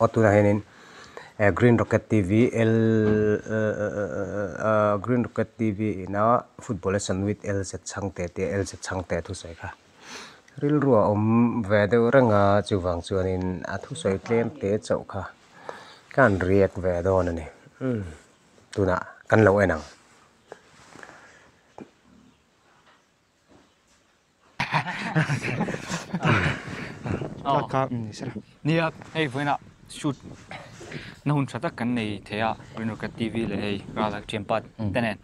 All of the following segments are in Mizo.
Aw tunah hianin Green Rocket TV L Green Rocket TV ina football a sandwich LZ Chhangte tia LZ Chhangte thusawi kha rilru a awm ve deuh reng a chuvang chuanin a thusawi tlem te chauh kha ka han react ve dawn a ni umm tunah kan lo en ang. Nia hei vawiinah shoot na hun tha tak kan nei thei a Renuka TV leh hei Rala thianpa te nen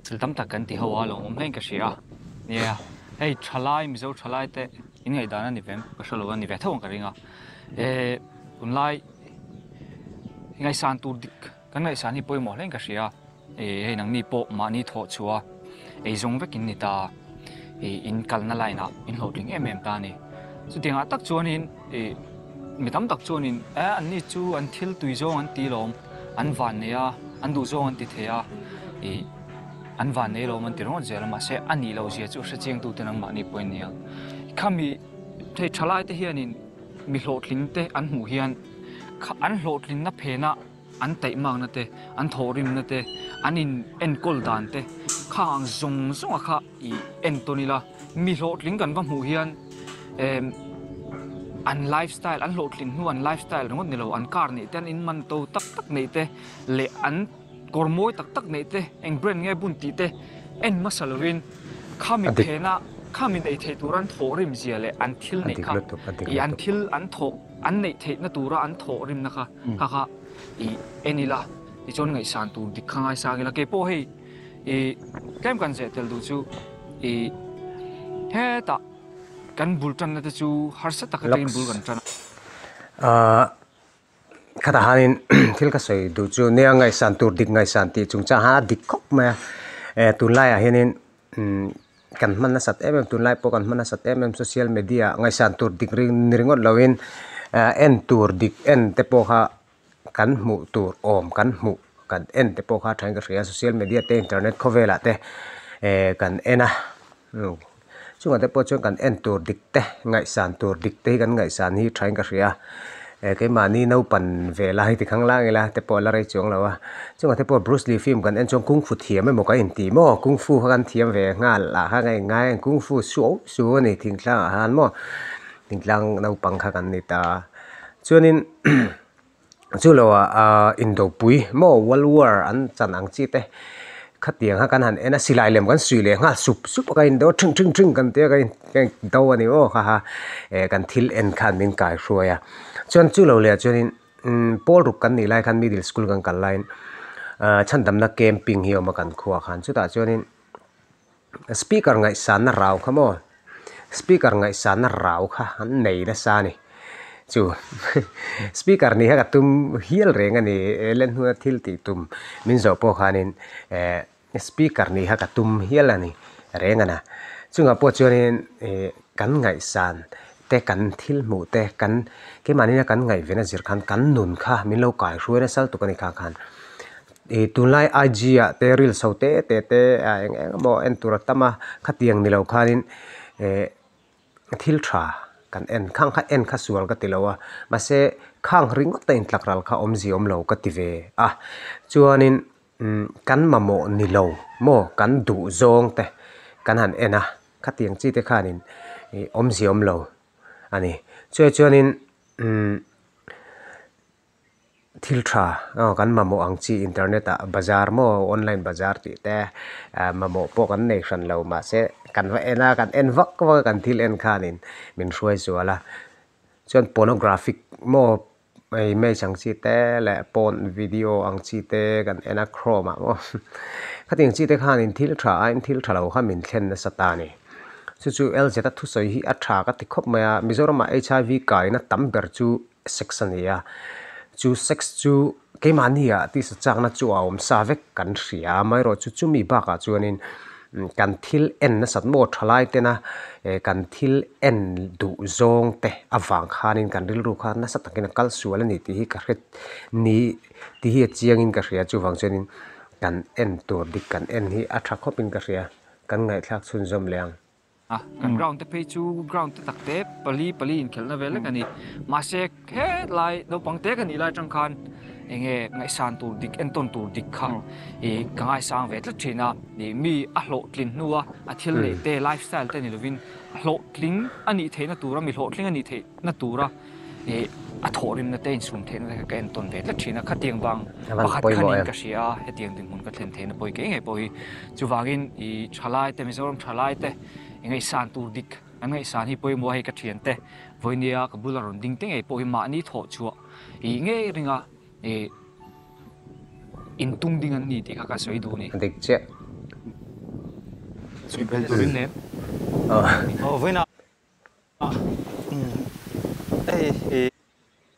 thil tam tak kan ti ho a lawmawm hlein ka hria a nia hei thalai Mizo thalai te in ngaihdan a ni ve ka hre lo a ni ve tho ang ka ring a eh tunlai ngaihsan tur dik kan ngaihsan hi pawimawh hlein ka hria a. Ih hei nangni pawh mahni thawh chhuah a ei zawng vekin ni ta ih in kalna line ah in hlawhtling em em ta a ni. Chutiangah tak chuanin ih mi tam tak chuanin eh anni chu an thil tui zawng an ti lawm, an van nei a, an duh zawng an ti thei a, ih an van nei lawm an ti ringawt zel a mahse a nih loh zia chu hre chiang tute nangmahni pawh in ni ang. Khami hei thalai te hianin mi hlawhtling te an hmuh hian an hlawhtlinna phenah An taihmakna te, an thawhrimna te, an in enkawl dan te kha ang zawng zawng a kha i entawn ila, mi hlawhtling kan va hmuh hian emm an life style, an hlawhtlin hnu an life style ringawt ni lo, an car neih te, an in man to tak tak neih te leh an kawr mawi tak tak neih te, eng brand nge bun tih te en hmasa lovin khami phena khami neih theih tura an thawhrim zia leh an thil neih kha i an thil an thawh an neih theihna tura an thawhrimna kha kha kha i en ila tichuan ngaihsan tur dik kha ngaisang ila keipawh hei i tlem kan zeh tel duh chu i hetah kan bul tanna te chu harsa tak atangin bul kan tan a. Ahh khatah hianin thil ka sawi duh chu nia ngaihsan tur dik ngaihsan tih chungchang khan a dik khawp mai a eh tunlaiah hianin umm kan hman nasat em em tunlai pawh kan hman nasat em em social media ah ngaihsan tur dik ni ringawt loin ah en tur dik en te pawh kha kan hmuh tur awm kan hmuh kan en te pawh kha thain ka hria social media te internet khawvelah te eh kan en a chungah te pawh chuan kan en tur dik te ngaihsan tur dik te hi kan ngaihsan hi thain ka hria. Eh keimahni naupan ve lai ti khang lang ila te pawh a la rei chuang lo a, chungah te pawh Bruce Lee film kan en chuan kung fu thiam emaw kan inti maw kung fu kha kan thiam ve nghal ah kha ka inngai a kung fu suau suau a ni thingtlang ah khan maw thingtlang naupang kha kan ni ta chuanin chu lo ah ah indopui maw world war an chan ang chi te khatiang kha kan han en a silai lem kan suih leh nghal sup sup a ka indo a thing thing thing kan tia ka in. Ka do a ni aw kha kha eh kan thil en khan min kai hruai a chuan chu lo leh ah chuanin umm pawl ruk kan nih lai khan middle school kan kal laiin ah chhandamna camping hi a awm a kan khuaah khan chutah chuanin speaker ngaihsanna rau kha maw speaker ngaihsanna rau kha an nei nasa a ni chu speaker nih kha ka tum hial reng a ni len hnua thil tih tum min zawh pawh khanin eh. Speaker nih kha ka tum hial a ni reng a na. Chungah pawh chuanin ih kan ngaihsan te kan thil hmuh te kan keimahni kan ngaihven a zir khan kan nun kha min lo kai hruai nasa lutuk a ni kha khan. Ih tunlai IG ah te reels ho te te te ah eng eng emaw en tur a tam a khatiang ni lo khanin ih thil tha kan en khang kha en kha sual ka ti lo a mahse khang ringawt a intlak ral kha awmzia awm lo ka ti ve a chuanin. Umm kan mamawh ni lo maw kan duh zawng te kan han en a khatiang chi te khanin ih awmzia awm lo a ni. Chuai chuanin umm thil tha aw kan mamawh ang chi internet ah bazar maw online bazar tih te ah mamawh pawh kan nei hran lo mahse kan va en a kan en vak vak a kan thil en khanin min hruai zual a chuan pornographic maw Image ang chi te leh pawn video ang chi te kan en a chrome ah maw khatiang chi te khanin thil tha aiin thil tha lo kha min thlen nasa ta a ni. Chu chu LZ a thusawi hi a tha ka ti khawp mai a, Mizoramah HIV kaina tam ber chu sex a ni a, chu sex chu keimahni ah tisa chakna chu a awm sa vek kan hria amaherawhchu chumi bakah chuanin Kan thil en nasat maw thalai tena kan thil en duh zawng te avang khanin kan rilru kha nasa takin a kal sual a ni tih hi ka hre ni tih hi a chiangin ka hria chuvang chuanin kan en tur dik kan en hi a tha khawpin ka hria kan ngaihthlak chhunzawm leh ang. Kan ground te phei chu ground te tak te pali pali inkhelhna vel vek a ni. Mahse hetlai naupang te ka nih lai atang khan eng nge ngaihsan tur dik entawn tur dik kha ih ka ngaisang ve tlat thin a. Ih mi a hlawhtlin hnua a thil neih te lifestyle te ni lovin hlawhtling a nih theihna tura mi hlawhtling a nih theihna tura ih a thawhrimna te insum theihna te kha ka entawn ve tlat thin a. Khatiang vang pakhat kha niin ka hria a, hetiang dinhmun ka thlen theihna pawh hi kei ngei pawh hi. Chuvangin ih thalai te Mizoram thalai te ngaihsan tur dik an ngaihsan hi pawimawh a hei ka thiante vawinia ka bula rawn ding te ngei pawh hi mahni thawh chhuah ih ngei ringa ih intung ding an ni tih kha ka sawi duh a ni. Dik chiah. Sawi bel turin nem. Aw. Vawiina.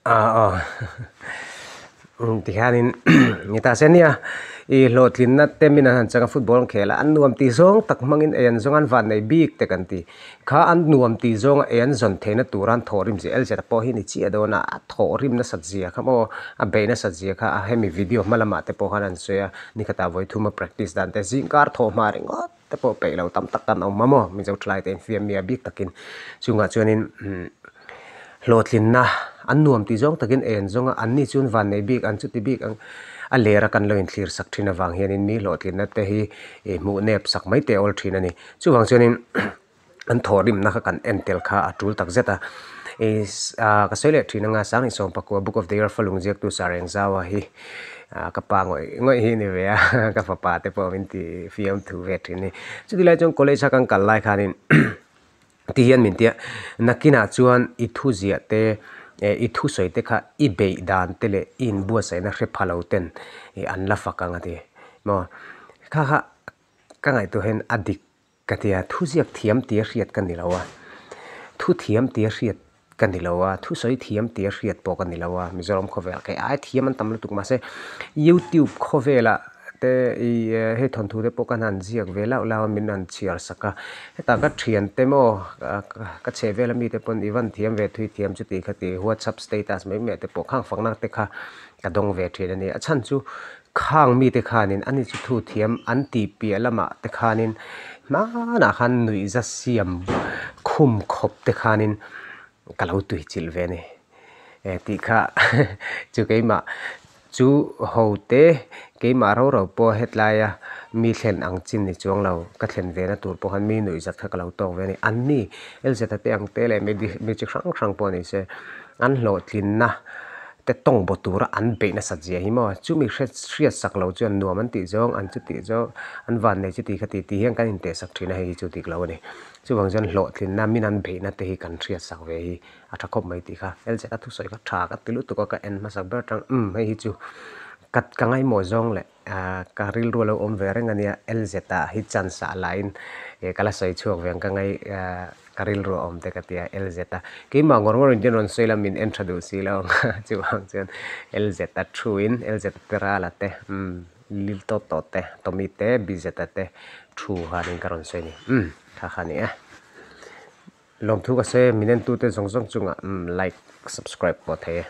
Aw tikhianin ni ta se nia i hlawhtlinna te min an han chang a football an khel a an nuam tih zawng tak hmangin ei an zawng a an van nei bik te kan ti kha an nuam tih zawnga ei an zawn theihna tura an thawhrim zia el zet pawh hi ni chiah dawn a a thawhrim nasat zia kha maw a beih nasat zia kha a hemi video hma lamah te pawh khan an sawi a nikhatah vawi thuma practice dan te zingkar thawh hma ringawt. te pawh peih lo tam tak kan awm a maw Mizo thalai te infiam mi a bik takin chungah chuanin umm hlawhtlinna an nuam tih zawng takin en zawng a anni chuan van nei bik an chuti bik ang a lera kan lo inthlir sak thin avang hianin mi hlawhtlinna te hi ih hmuh nep sak mai te a awl thin a ni chuvang chuanin an thawhrimna kha kan en tel kha a tul tak zet a ih ah ka sawi leh thin anga Sangisawm pakua book of the year falung ziaktu Sarengzaua hi. Ah ka pa ngawih ngawih hi ni ve a ka fapa te pawh min ti fiam thu ve thin a ni. Chuti lai chuan college a kan kal lai khanin ti hian min tia nakinah chuan i thu ziah te eh i thusawi te kha i beih dan te leh i inbuatsaihna hre pha lo ten ih an la fak ang a ti maw kha kha ka ngaihtuah hian a dik Ka ti a, thu ziak thiam tia hriat ka ni lo a, thu thiam tia hriat ka ni lo a, thu sawi thiam tia hriat pawh ka ni lo a, Mizoram khawvel kei ai thiam an tam lutuk mahse YouTube khawvelah te ih hei thawnthu te pawh ka han ziak ve lauh lauh a min han chhiar sak a, hetah ka thian te maw ka chheh vel ami te pawn i van thiam ve thui thiam chuti khati WhatsApp status mai mai te pawh khang fakna te kha ka dawng ve thin a ni, a chhan chu Khang mite khanin ani chu thu thiam an tih piah lamah te khanin hmanah khan nuihza siam khum khawp te khanin ka lo tuichilh ve a ni. Eh tih kha chu keimah chu ho te keimah ro ro pawh hetlaia mi thlen ang chin ni chuang lo ka thlen ve na tur pawh khan mi nuihzat kha ka lo tawk ve a ni. Anni Elzeta te ang te leh mi chi hrang hrang pawh ni se an hlawhtlinna te tawng baw tura an beih nasat zia hi maw chumi hre hriat sak lo chuan nuam an tih zawng an chutih zawng an van nei chuti kha ti tih hian kan inteh sak thin a hei hi chu dik lo a ni chuvang chuan hlawhtlinna min an beihna te hi kan hriat sak ve hi a tha khawp mai tih kha LZ a thusawi kha tha ka ti lutuk a ka en hmasak ber atang umm hei hi chu ka ka ngaihmawh zawng leh ahh ka rilru a lo awm ve reng a nia LZ ah hi chance ah lahin ih ka la sawi chhuak ve ang ka ngai ahh Ka rilru a awm te ka ti a, LZ a keimah ngawr ngawr in rawn sawi la min en tha duh si lo ang chuvang chuan LZ a thu in LZ te Rala te umm Lil tawt tawt te Tommy te BZ a te thu khanin ka rawn sawi a ni umm kha kha ni e. Lawmthu ka sawi e min en tu te zawng zawng chungah umm like subscribe pawh thei e.